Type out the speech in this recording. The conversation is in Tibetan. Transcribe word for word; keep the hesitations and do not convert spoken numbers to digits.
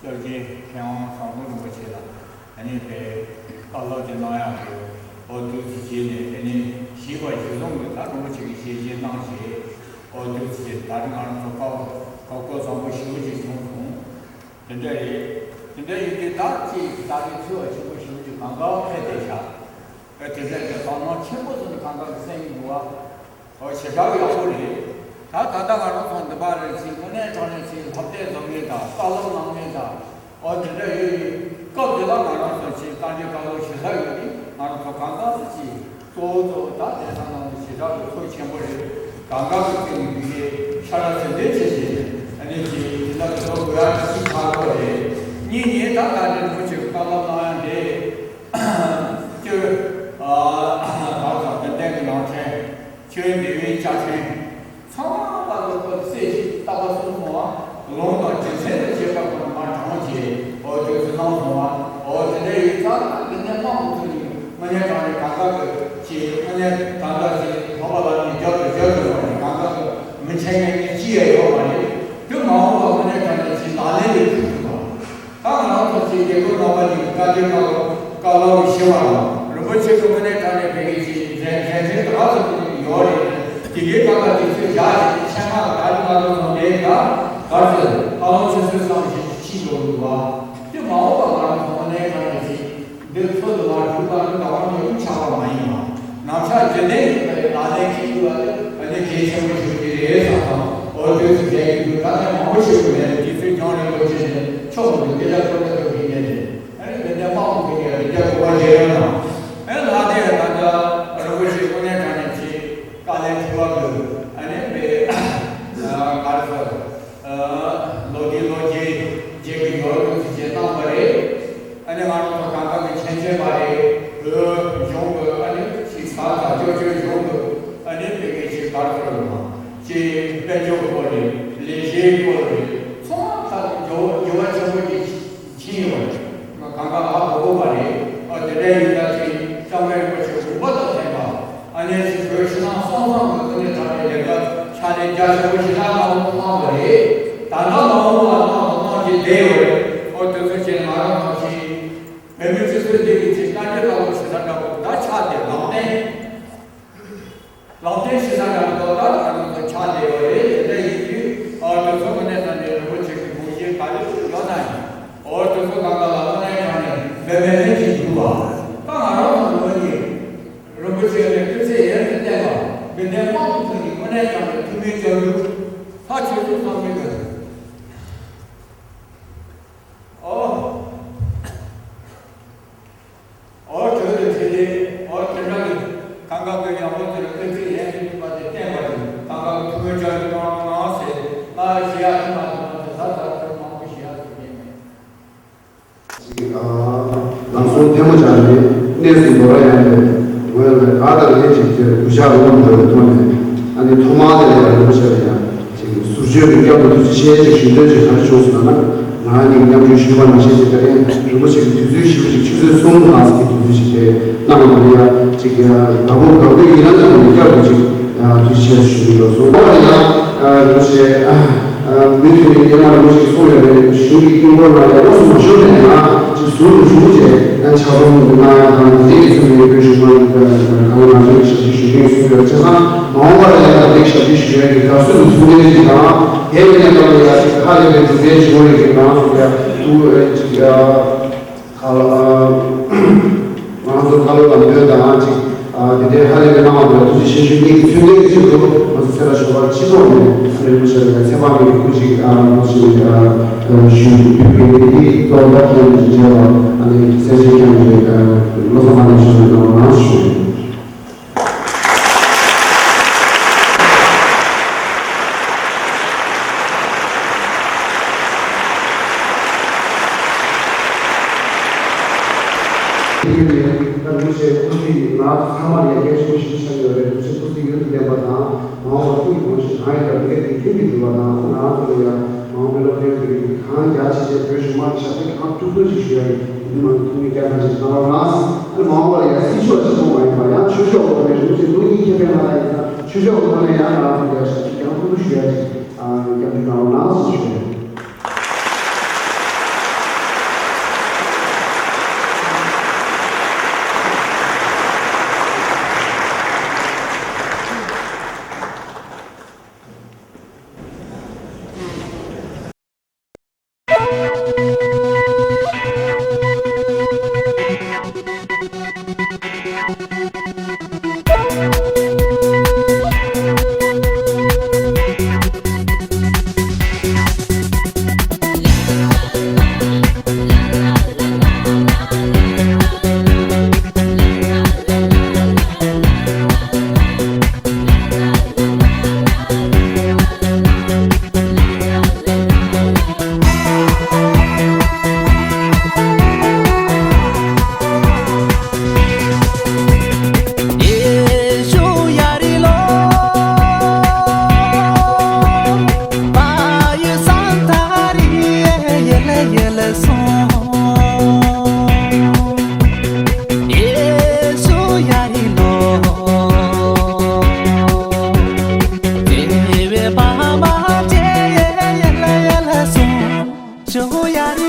སྐྱབས་རྗེ་མཁས་དབང་ཟམ་གདོང་རིན་པོ་ཆེ་ལ་ཨ་ནི་དཔེ་བཀའ་སློབ་དེ་གནང་ཡག་གི་འོ་དུས་ཚོད་བྱས་ནས་ཨ་ནི་ཞིབ་པ་ཞིབ་བཟུང་གི་ད་རིན་པོ་ཆེ་གི་ཞལ་བཞེས་གནང་བྱས་འོ་དུས་ཚོད་བྱས་ད་རིང་ང་རང་ཚོ་སྐབས་སྐབས་བཀོད་བཟང་པོ་ཞེ་པོ་ཅིག་བྱུང་སོང་། དེ་འདྲ་རེད། དེ་འདྲ་ཡིན་དུས་ད་ཅིག་ད་རེས་ཚོད་ཆེན་པོ་ཞེ་པོ་ཅིག་གང་ག་ཕེབས་བསྡད་ཤག་ཨ་དེ་འདྲ་ཡིན་དུས་དག་སྣང་ཆེན་པོ་བཟོས་ནས་གང་ག་གི་སེམས་ཡིན་འདུག་བ། ཨོ་ཞེ་དྲག་ཡག་པོ་རེད། ད་ད་ལྟ་ང་རང་ཚོ་འདི་པ་རེད་ཅིག་དངོས་གནས་དྲང་གནས་ཅིག་སློབ་དེབ་བཟོ་མཁན་དང་བཀའ་སློབ་གནང་མཁན་དང་ཨོ་དེ་འདྲ་ཡོད་ཡོད། སྐབས་དེ་ལ་ང་རང་ཚོ་ཅིག་བཀའ་འདྲི་བཀའ་སློབ་ཞུ་ས་ཡོད་དུས་ང་རང་ཚོ་གང་ག་ཅིག་གཙོ་བོ་གཙོ་བོ་ད་བསྡད་ས་ནང་ལ་ཞེ་དྲག་གི་ཚོད་ཆེན་པོ་རེད། གང་ག་གི་ཚེ་ནི་མི་དགེ་ཤ་ར་ཚེ་འདས་བྱེད་ཅིག་ཨ་ནི་ཅིག་དེ་ལ་བཟོ་དགོས་ཡ་ཅིག་ཆགས་ཀྱི་རེད། གཉིས་ནས་ད་ད་འདྲ་མོ་ཅིག་བཀའ་སློབ་གནང་ཡ་འདི་སྤྱིར་ཨ་གང་ཟག་དོན་ལྡན་གྱི་ནང་ཚན། ཆོས་འདུལ་བའི་བཅའ་ཁྲིམས། ཚང་མ་ལ་ཁོ་ཚེ་ཞིག་རྟག་པར་གསུངས་སོང་བ། ལུང་དང་རྒྱུ་མཚན་དང་བཅས་པ་ཁོ་ན་མ་དྲངས་བྱས་འོ་དུས་སུ་གནང་སོང་བ། འོ་དེ་འདྲ་ཡིན་ཙང་ན་འདི་ནས་དམངས་ཀྱི་ཚུལ་ནི་དངོས་གནས་དྲང་གནས་གང་ག་གི་ཅིག་དངོས་གནས་གང་ག་ཅིག་ལྷོད་པ་ལ་ནི་རྒྱབ་ཏུ་རྒྱབ་ཏུ་འོང་ནས་གང་ག་གི་མི་འཆད་ཉན་ནི་ཅི་ཡང་ཡོད་མ་རེད། དུས་མ་འོངས་པ་དངོས་གནས་དྲང་གནས་ཅིག་ལག་ལེན་ལ་འཁེལ་ཐུབ་པ། ད་ང་རང་ཚོ་ཚེ་རྒྱལ་པོ་རྣམ་པ་གཉིས་ཀྱི་བཀའ་དྲིན་བཀའ་སློབ་བཀའ་སློབ་ཞུ་བ་དང་རིན་པོ་ཆེ་གི་དངོས་གནས་དྲང་གནས་བོད་ཀྱི་ཅིག་མཛད་མཛད་འཕྲིན་དུ་ག་ཚོད་ཀྱི་ཡོད་རེད། དེ་གའི་བཀའ་བཀའ་དེ་ཚོས་བཞག་ཅིག་ཆེད་མངགས་ད་རིང་ང་ཚོ་ཚོ་འདྲེས་ཀ་གར་ཚོད་ཨ་ལོང་ཆུ་ཚོད་ཙམ་ཞིག་ཕྱིན་འགྲོ་གི་འདུག་བ། དེ་མ་འོངས་པ་ང་རང་ཚོ་དངོས་གནས་དྲང་གནས་ཅིག་འདིར་ཚོད་དུ་མ་གྲུབ་པ་ནི་ང་རང་ཉིད་ཆགས་པ་མ་ཡིན་པ། ནམ་ཞག་རྒྱུན་ལྡན་ཡིན་པ་རེད། ལག་ལེན་ཁྱེར་དགོས་པ་དེ་ཨ་ནི་གལ་ཆེན་པོ་ཞིག་ཅིག་རེད་བསམ་སོང་། འོ་དུས་སུ་རྒྱལ་ཡོངས་ཀྱི་ད་ལྟ་མང་པོ་ཞིག་གི་མེད་རེད། དུས་ཚོད་རྒྱང་རིང་པོ་ཕྱིན་ནས་ཆོག་མི་འདུག་སྐད་ཆ་ཁོ་ན་ཐུབ་ཀྱི་མེད་རེད། ཨ་ནི་འདི་འདྲ་དམག་དཔུང་གི་ཡ་འདི་འདྲ་གོ་བ་བརྗེ་རན་དང་། ཨ་ནི་ལྷ་སྡེ་ཡ་ད་ལྟ་རིན་པོ་ཆེ་དངོས་གནས་དྲང་གནས་ཀྱི་བཀའ་ལན་དྲི་བ་དགོས། ཨ་ནི་མི་ག་རེ་ཟེར། ལོ་དེའི་ལོ་རྒྱུས་རྗེས་ཀྱི་ཡོད་ལུགས་ཀྱི་བྱེད་སྟངས་པ་རེད། ཨ་ནི་ང་རང་ཚོ་གང་ག་གི་མཁྱེན་མཁྱེན་པ་རེད། བོད་གཞུང་གི་ཨ་ནི་ཅིག་གང་ཟག་སྐྱོ་སྐྱོ་གཞུང་གི་ཨ་ནི་བོད་ཀྱི་ཅིག་གར་ཁུར་དང་ཅིག་དཔལ་འབྱོར་སྐོར་རེད། ལས་གཞིའི་སྐོར་རེད། ཚང་མ་ད་འགྱུར་བ་འགྱུར་བ་ཆེན་པོ་ཅིག་ཕྱིན་ཡོད་པ་རེད། ང་གང་ག་ཧ་གོ་གོ་བ་རེད། ཨ་དེ་འདྲ་ཡིན་ད་ཅིག་སྐྱབས་མགོན་རིན་པོ་ཆེ་དགོངས་པ་དང་ལྡན་པ། ཨ་ནེ་ཞིག་བོད་ཕྱི་ནང་གསང་གསུམ་གྱི་ཀུན་ནས་དྲངས་པའི་ལས་ཀ་ཕྱག་ལས་རྒྱ་ཆེན་པོ་ཞེ་དྲག་གནང་བ་གནང་བ་རེད། ད་ལྟ་མ་འོངས་པ་གནང་དང་གནང་གི་བསྡད་ཡོད་རེད། ཨོ་དེ་ཚོ་བྱས་ནས་ང་རང་ཚོ་ཞིག་བོད་མི་སྤྱི་ཚོགས་འདི་གི་ཅིག་བཀའ་འདྲི་བཀའ་སློབ་ཞེ་དྲག་འདྲ་པོ་ད་ཆགས་ཏེ་ལམ་སྟོན། ལམ་སྟོན་ཞེ་དྲག་འདྲ་པོ་ད་ང་རང་ཚོ་ཆགས་བསྡད་ཡོད་རེད། དེ་འདྲ་ཡིན་དུས་ཨོ་དེ་ཚོ་ཀུན་ནས་དྲངས་ནས་རིན་པོ་ཆེ་གི་དགོངས་གཞི་ག་རེ་ཡོད་ན་ཡང་ཨོ་དེ་ཚོ་གང་ག་ལ་ཀུན་ནས་དྲངས་ནས་འབད་མེད་མེད་ཅིག་འདུག་བ། ད་ང་རང་ཚོ་ལོ་གཉིས། རིན་པོ་ཆེ་ལས་སྐུ་ཚེ་ཡུན་དུ་བརྟན་པ། དགེ་ལྡན་དམངས་ཀྱི་ཐོག་ནས་དངོས་གནས་དྲང་བའི་ཐུགས་སྨོན་སྐྱབས་འཇུག་ལྷ་ཆོས་སྐྱོང་བསམ་གྱིས་མི་ཁྱབ། ཨོ། ཨོ་གྲོས་དེ་བྲིས་ཏེ་ཨོ་དེ་འདྲ་གི་གང་ག་གི་ཡང་མོ་དེར་སྐུ་ཚེ་ཡུན་དུ་བརྟན་པ་དེ་བརྟན་པ་དེ་གང་ག་གི་ཐུགས་སྨོན་སྐྱབས་འཇུག་གནང་རོགས་གནང་ཟེར་ང་ཞུ་ཡག་ཐུབ་མ་ཐུབ་མ་ཟེར་ད་ད་ཐུབ་མང་པོ་ཞུ་ཡག་ཐུབ་ཀྱི་མེད། ལམ་སྲོལ་ཐལ་མོ་སྦྱར་ནས་གནས་སུ་འགྲོ་བ་ཡང་དེ་ངོས་ལ་ག་དང་ལས་ཅིག་དེར་གུས་ཕྱག་སློབ་འགྲོ་བའི་ཐོག་ནས་ཨ་ནི་ཐོག་མར་དེ་ལ་ཡང་རིན་པོ་ཆེ་ལ་ཡང་ཅིག་ཟུར་བརྗོད་ཀྱི་སྐྱབས་དང་ཐུགས་རྗེ་ཆེ་ཅིག་ཞུ་འདོད་ཅིག་ག་རེ་བྱུང་སོང་ལབ་ན། ང་གཉིས་མཉམ་ཞུགས་ཞུས་པ་ནང་བཞིན་དེ་ལྟར་ཡང་རིན་པོ་ཆེ་གི་དུས་ཚོད་ཞིབ་པོ་ཅིག་ཆུ་ཚོད་གསུམ་ནང་ཟིན་གྱི་དུས་ཚོད་ཅིག་དེ་གནང་བ་དེ་ཡང་ཅིག་ཡང་དགའ་པོ་དགའ་པོ་ཡིན་ན་ནང་ནས་བསྐྱར་དུ་ཅིག་ཐུགས་རྗེ་ཆེ་ཞུ་གི་ཡོད་སོང་། ད་ཡང་རིན་པོ་ཆེ་མུ་མཐུད་ནས་སྔོན་མ་རིན་པོ་ཆེས་གསུངས་ཡོད་པའི་གཞུང་གི་དཀྱིལ་འཁོར་ནང་ལ་ཡང་ལོ་གསུམ་མ་ཤོར་ནས་ཡང་ཅིག་ཟུར་དུ་ཞུགས་བྱས་ཡང་ཕྱག་རོགས་གནང་ཡག་དང་དེ་ཡི་ཚུལ་ནས་བོད་གཞུང་མང་གི་གང་ལ་ང་ཚོའི་ཞབས་ཕྱི་ཞུ་མཁན་གསུངས་ཡོད། བྱས་ཙང་མ་འོངས་པ་ལ་ཡང་དེ་ཞབས་ཕྱི་ཞུ་ཡག་གི་དགའ་བསུ་དང་ཐུགས་ཕན་གྱི་དང་། དེ་ཡིན་ན་ད་ལྟ་ཡ་ཅིག་ཁ་ལས་པའི་གྲུབ་འབྲས་བྱུང་བའི་གི་ནང་སོང་ཡ་ཏུ་ཨེ་ཅིག་ཡ་ཁ་ལ་ང་ཚོ་ཁ་ལོ་ལ་འདོན་དང་ཅིག་དེ་འདྲའི་ཧ་ལས་པའི་གནང་བ་དེ་ཐུགས་རྗེ་ཆེ་ཞུ་གཉིས་ཀྱི་ཚུལ་ལྡན་གྱི་ཆེད་དུ་ང་ཚོ་སེ་ར་ཞོགས་པ་སྤྱི་ཚོགས་ནས་ཨ་ནི་རིན་པོ་ཆེ་ལ་ཡ་ཚེ་དཔག་མེད་ཀྱི་སྐུ་ཅིག་ཨ་ནི་ཞུ་ཕུལ་གྱི་འདི་གཏོར་ཟླ་ཁྱེད་ཀྱི་རྗེས་ལ་ཨ་ནི་སེར་བྱེས་ཁྱེད་ཀྱི་བློ་བཟང་མ་ནས་ཞུ་གནང་རོགས་གནང་ཞུ། དེ་ནས་ད་ལུས་ཆེ་ཁོ་ཚོས་ང་ཚང་མར་ཡ་གལ་ཆེན་པོ་ཞིག་བཤད་ཡོད་རེད། ལུས་ཆེ་ཁོ་ཚོས་ཡུན་དུ་ལྡན་པ་དང་མ་འོངས་པར་སྐུ་ཡི་དགོངས་བཞེད་གང་ཡིན་པ་ལས་ཀ་དེ་ཁྱོན་གྱིས་སྒྲུབ་པ་དང་ང་ཚོ་ལ་ཡ་མ་འོངས་པའི་སློབ་སྟོན་དེ་རིགས་གང་རྒྱ་ཆེ་ཆེ་བོད་གཞུང་མང་གི་ཞབས་ཕྱི་གང་ཐུབ་ཐུབ་ཅིག་ཞུ་ཡ་ཡིན། འདི་མ་ཐུགས་མི་བསྐྱར་ཐག་ཅིག་གནང་རོགས་གནང་། ཨ་ནི་མ་འོངས་པར་ཡ་སྲིད་ཕྱོགས་གཅིག་པོ་མ་ཡིན་པར་ཡང་ཆོས་ཕྱོགས་འོག་ནས་རིན་པོ་ཆེ་ལུགས་གཉིས་ཁེ་ཕན་མ་ལ་ཡིན་ན་ཆོས་ཕྱོགས་འོག་ནས་ཡང་ང་ཚོ་ཡ་ཞབས་ཕྱི་གང་ཐུབ་ཐུབ་ཞུ་ཡ་ཅིག་སྐྱབས་འཇུག་གནང་རོགས་གནང་ཞེས་ཞུ་ཡ། ཇོ་ཡ་རི།